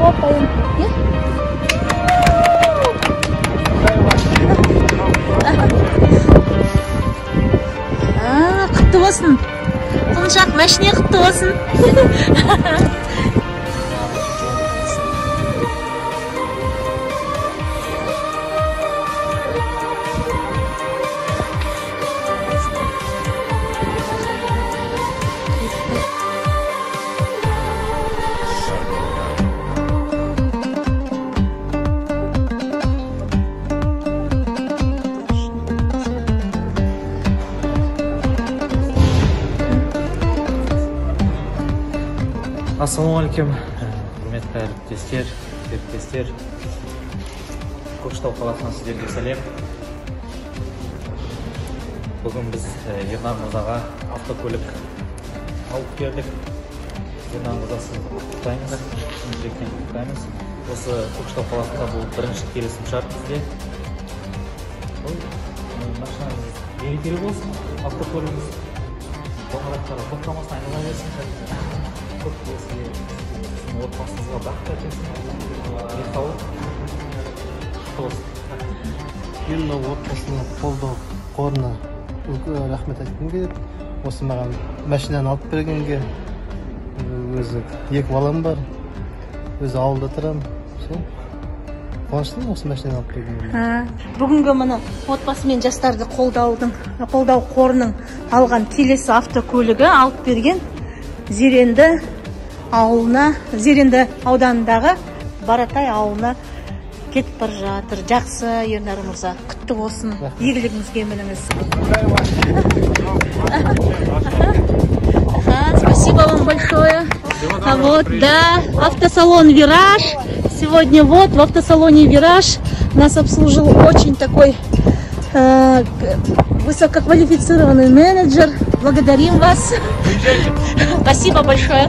Похлопаем. Құтты болсын. Құлыншақ, машине құтты болсын. Ассалаумағалейкум, құрметті әріптестер, серіктестер. Көкшетау қаласынан сіздерге сәлем. Бүгін біз Ернар мырзаға автокөлік алып келдік. Ернар мырза, сізді құттықтаймыз, шын жүректен құттықтаймыз. Осы Көкшетау қаласында бұл бірінші келісімшарт бізде. Бұл машинаңыз берекелі болсын, автокөлігіңіз қоңыраттары тоқтамасын, айнала берсін. Көп сізге, сіздің отбасыңызға бақыт әкелсін, денсаулық құтты болсын. Мен мынау отбасыны қолдау қорына үлкен рахмет айтқым келеді. Осы маған машинаны алып бергенге. Өзі екі балам бар, өзі ауылда тұрамын. Сол қуаныштымын осы машинаны алып бергенге. Бүгінгі міне отбасы мен жастарды қолдау қорының алған келесі автокөлігі алып берген Зеренді ауылына, Зеренді ауданындағы Баратай ауылына кетіп бара жатыр. Жақсы, Ернар мырза, құтты болсын, игілігіңізге мініңіз. Спасибо вам большое. А вот, да, автосалон «Вираж». Сегодня вот в автосалоне «Вираж» нас обслужил очень такой высококвалифицированный менеджер. Благодарим вас. Спасибо большое.